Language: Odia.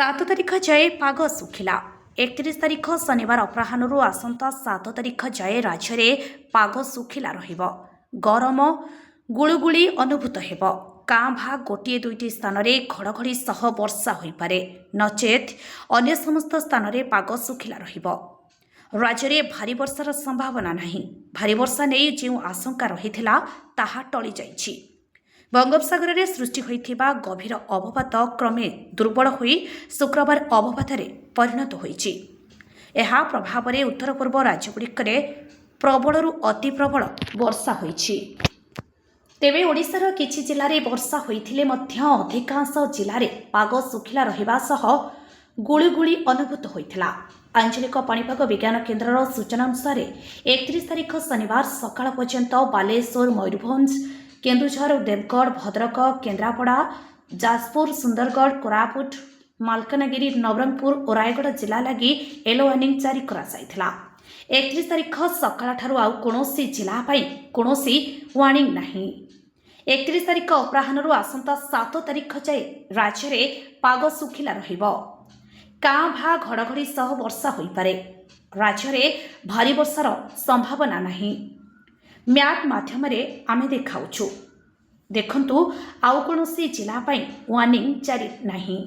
7 ତାରିଖ ଯାଏ ପାଗ ଶୁଖିଲା। 31 ତାରିଖ ଶନିବାର ଅପରାହ୍ନରୁ ଆସନ୍ତା 7 ତାରିଖ ଯାଏ ରାଜ୍ୟରେ ପାଗ ଶୁଖିଲା ରହିବ। ଗରମ ଗୁଳୁଗୁଳି ଅନୁଭୂତ ହେବ। କାଁ ଭାଁ ଗୋଟିଏ ଦୁଇଟି ସ୍ଥାନରେ ଘଡ଼ଘଡ଼ି ସହ ବର୍ଷା ହୋଇପାରେ। ନଚେତ୍ ଅନ୍ୟ ସମସ୍ତ ସ୍ଥାନରେ ପାଗ ଶୁଖିଲା ରହିବ। ରାଜ୍ୟରେ ଭାରୀ ବର୍ଷାର ସମ୍ଭାବନା ନାହିଁ। ଭାରୀ ବର୍ଷା ନେଇ ଯେଉଁ ଆଶଙ୍କା ରହିଥିଲା, ତାହା ଟଳିଯାଇଛି। ବଙ୍ଗୋପସାଗରରେ ସୃଷ୍ଟି ହୋଇଥିବା ଗଭୀର ଅବପାତ କ୍ରମେ ଦୁର୍ବଳ ହୋଇ ଶୁକ୍ରବାର ଅବପାତରେ ପରିଣତ ହୋଇଛି। ଏହା ପ୍ରଭାବରେ ଉତ୍ତର ପୂର୍ବ ରାଜ୍ୟଗୁଡ଼ିକରେ ପ୍ରବଳରୁ ଅତି ପ୍ରବଳ ବର୍ଷା ହୋଇଛି। ତେବେ ଓଡ଼ିଶାର କିଛି ଜିଲ୍ଲାରେ ବର୍ଷା ହୋଇଥିଲେ ମଧ୍ୟ ଅଧିକାଂଶ ଜିଲ୍ଲାରେ ପାଗ ଶୁଖିଲା ରହିବା ସହ ଗୁଳୁଗୁଳି ଅନୁଭୂତ ହୋଇଥିଲା। ଆଞ୍ଚଳିକ ପାଣିପାଗ ବିଜ୍ଞାନ କେନ୍ଦ୍ରର ସୂଚନା ଅନୁସାରେ, 31 ତାରିଖ ଶନିବାର ସକାଳ ପର୍ଯ୍ୟନ୍ତ ବାଲେଶ୍ୱର, ମୟୂରଭଞ୍ଜ, କେନ୍ଦୁଝର, ଦେବଗଡ଼, ଭଦ୍ରକ, କେନ୍ଦ୍ରାପଡ଼ା, ଯାଜପୁର, ସୁନ୍ଦରଗଡ଼, କୋରାପୁଟ, ମାଲକାନଗିରି, ନବରଙ୍ଗପୁର ଓ ରାୟଗଡ଼ା ଜିଲ୍ଲା ଲାଗି ୟେଲୋ ୱାର୍ଣ୍ଣିଂ ଜାରି କରାଯାଇଥିଲା। 31 ତାରିଖ ସକାଳଠାରୁ ଆଉ କୌଣସି ଜିଲ୍ଲା ପାଇଁ କୌଣସି ୱାର୍ଣ୍ଣିଂ ନାହିଁ। 31 ତାରିଖ ଅପରାହ୍ନରୁ ଆସନ୍ତା 7 ତାରିଖ ଯାଏ ରାଜ୍ୟରେ ପାଗ ଶୁଖିଲା ରହିବ। କାଁ ଭାଁ ଘଡ଼ଘଡ଼ି ସହ ବର୍ଷା ହୋଇପାରେ। ରାଜ୍ୟରେ ଭାରୀ ବର୍ଷାର ସମ୍ଭାବନା ନାହିଁ। ମ୍ୟାପ୍ ମାଧ୍ୟମରେ ଆମେ ଦେଖାଉଛୁ, ଦେଖନ୍ତୁ, ଆଉ କୌଣସି ଜିଲ୍ଲା ପାଇଁ ୱାର୍ଣ୍ଣିଂ ଜାରି ନାହିଁ।